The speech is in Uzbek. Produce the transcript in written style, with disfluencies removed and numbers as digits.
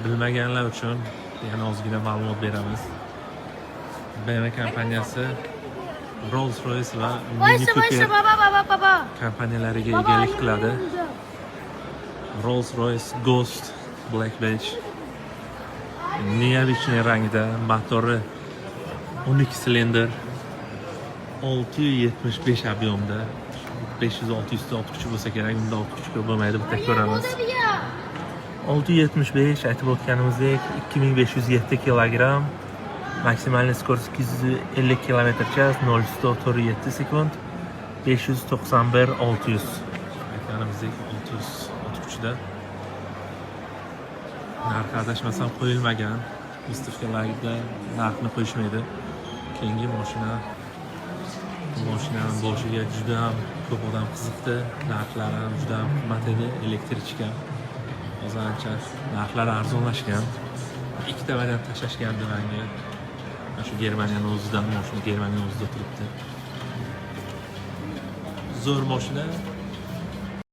Bilmaganlar uchun yana ozgina ma'lumot beramiz. BMW kompaniyasi Rolls Royce va Mini Boysa boysa Cooper baba baba baba. kompaniyalariga Baba egalik qiladi. Rolls Royce Ghost Black Badge, необычный rangda, motori 12 silindr, 675 объем da, 500-600 ta ot kuchi bo'lsa kerak. Unda ot kuchi ko'p bo'lmaydi, bitta ko'ramiz. 675, aytib o'tganimizdek, 2507 kilogramm, максимальный скорость 250 километр час, 0 104,7 sekund, 591 600, aytganimizdek, 600 ot kuchida. Narxi, adashmasam, qo'yilmagan. Выставка larda narxni qo'yishmaydi. Keyingi moshina. Bu moshinani boshiga juda ham ko'p odam qiziqdi, narxlari ham juda ham qimmat edi. Электричка. Hozir ancha narxlari arzonlashgan. Ikkita variant tashlashgandi manga. Mana shu Germaniyani o'zidan, moshina Germaniyani o'zida turibdi. Zo'r moshina.